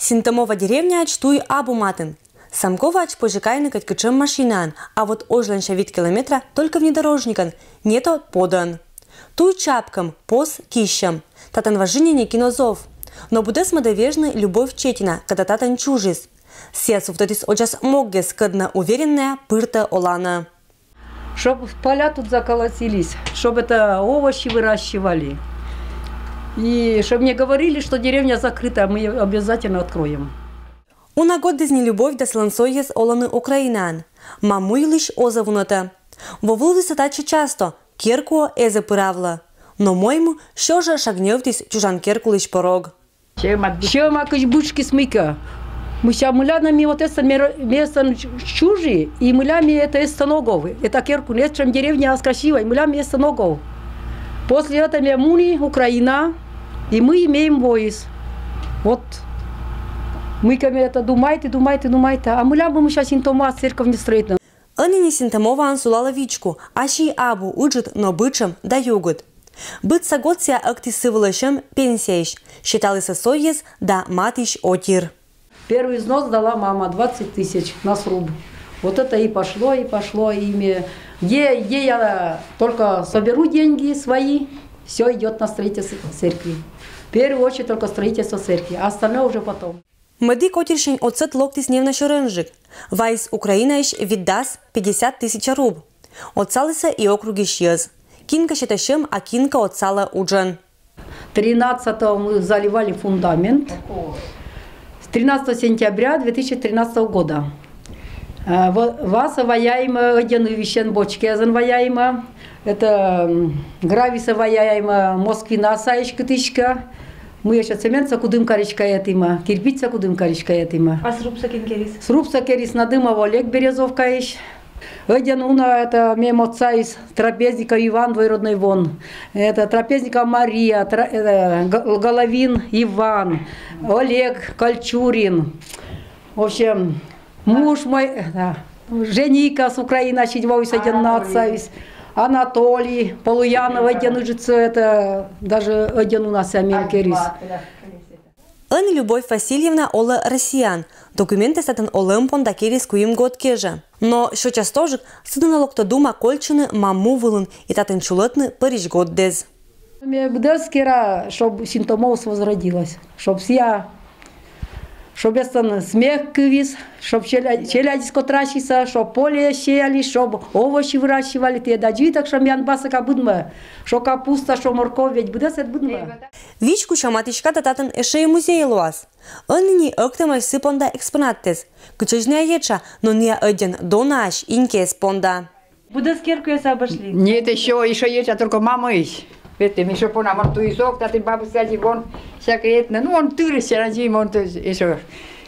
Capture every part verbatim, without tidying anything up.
Синтомова деревняӧдз туй абу матын. Самковӧдз позьӧ кайны кӧть кутшӧм машинаӧн, а вот озьланься вит километра только внедорожникӧн, не то подӧн. Туй чапкӧм, пос киссьӧм. Татӧн важине некин оз ов. Но быдӧс мӧдӧ вежны Любовь Четина, кӧтӧ татӧн чужис. Сійӧ сувтӧдіс водзас моггес, кӧдны увереннӧя пыртӧ оланӧ. Чтоб поля тут заколосились, чтоб это овощи выращивали. И чтоб не говорили, что деревня закрыта, мы её обязательно откроем. Уна годдіс нин Любовь да сылӧн сойыс олӧны Украинаын. Маму йылысь озӧ вунӧтӧ. Во вылӧ висӧ татчӧ часто, керкуӧ эз пыравлы. Но моймӧ сё жӧ шагнёвтіс чужан керкулысь порог. Сьӧма кыдз бытшкис мыйкӧ. Мися, мыля нӧ ми вот эстӧн, ме эстӧн чужи, и мыля ми это эстӧн ог ов. Это керку нӧ эстшӧм деревня, а красивӧй, мыля ми эстӧн ог ов. После этого ме муні Украина, и мый ме воис. Вот мыйкӧ ме это думайті, думайті, думайті. А мыля бы, мися, Синтомовас церковь не строитны. Ӧні нин Синтомоваын сулалӧ вичку, ассьыс абу ыджыд, но бытшӧм да югыд. Быдса год сійӧ ӧктіс сы вылӧ сьӧм пенсияысь, считалісӧ сойыс да матысь отир. Первый взнос дала мама, двадцать тысяч на сруб. Вот это и пошло, и пошло, и ме... Где, где я только соберу деньги свои, все идет на строительство церкви. В первую очередь только строительство церкви, а остальное уже потом. Мӧдік отирсянь отсӧг локтіс невнасьӧрӧнджык. Вайис Украинаысь витдас, пятьдесят тысяча руб. Отсалісӧ и округысь йӧз. Кинкӧ сетӧ сьӧм, а кинкӧ отсалӧ уджӧн. Тринадцатого мы заливали фундамент. Тринадцатого сентября две тысячи тринадцатого года. Э, ва-, васӧ ваяимӧ, ӧдйӧ нывысьӧн бочкаӧн ваяимӧ. Это, м, гравийсӧ ваяимӧ, Москвина сайысь кытыськӧ. Мый ещӧ, цементсӧ Кудымкарысь кайӧтімӧ, кирпичсӧ Кудымкарысь кайӧтімӧ. А срубсӧ кин керис? Срубсӧ керис Надымов Олег Березовкаысь. Ӧдйӧ уна это мем отсаліс Трапезников Иван, двоюродный вон. Это Трапезников Мария, Тра-, это Г-, Головин Иван, Олег Кольчурин. В общем, муж мой, э, да, Женика с Украины, седьмого седьмого отсаліс. Анатолий Полуянов, ӧдйӧ ыджыдсӧ, это даже ӧдйӧ уна сійӧ мем керис. Ӧні Любовь Васильевна олӧ Россияын, документъяс татӧн олӧм понда керис куим год кежӧ. Но сё частӧджык сылӧн локтӧ дума кольччыны маму вылын и татӧн чулӧтны пӧрысь годдӧз. Ме быдӧс кера, чтоб Синтомовас возродилась, чтоб сійӧ, чтоб эстӧн смех кывйис, чтоб челя-, челядьыс котрасисӧ, чтоб поле сеялись, чтоб овощи выращивали, тэ да житӧк, чтоб миян басӧка быдмӧ, што капуста, што морковь, ведь быдӧс ӧд быдмӧ. Вичкуся матыстчӧ да татӧн эшӧ и музей лоас. Ӧні нин ӧктӧмаӧсь сы понда экспонаттэс. Кытчӧдз найӧ етша, но найӧ ӧдйӧн донаӧсь инкиӧс понда. Быдӧс керкуӧс обошли. Нет, ещё, ещё есть, а только мамаысь. Ведь ми ещё понам, он туй ог, татын бабыс садик, он всякое это, ну, он тырысь, сяна зим, он то ещё.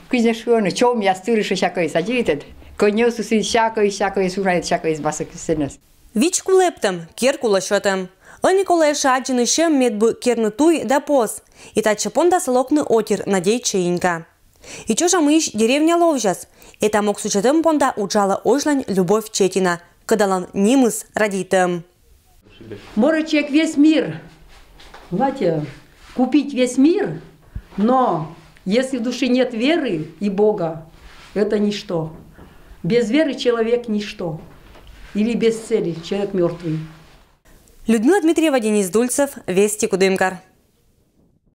Кызьӧ шуӧны, чомъяс тырысь всякое садитет. Кӧнёсыс и всякое, всякое, суна, всякое басӧ кӧ сэнӧс. Вичку лэптӧм, керкулы сётӧм. Ӧні колӧ эшӧ аддзыны сьӧм, медбу керны туй да пос. И татчӧ пондасӧ локны отир, надейтчӧ Инька. И чужӧм мыйысь деревня ловзяс. Этам ог сутчӧдӧм понда уджалӧ озьлань Любовь Четина, кодалӧн нимыс радейтӧм. Морӧ чӧк весь мир. Знаете, купить весь мир, но если в душе нет веры и Бога, это ничто. Без веры человек ничто. Или без цели человек мертвый. Людмила Дмитриева, Денис Дульцев, Вести, Кудымкар.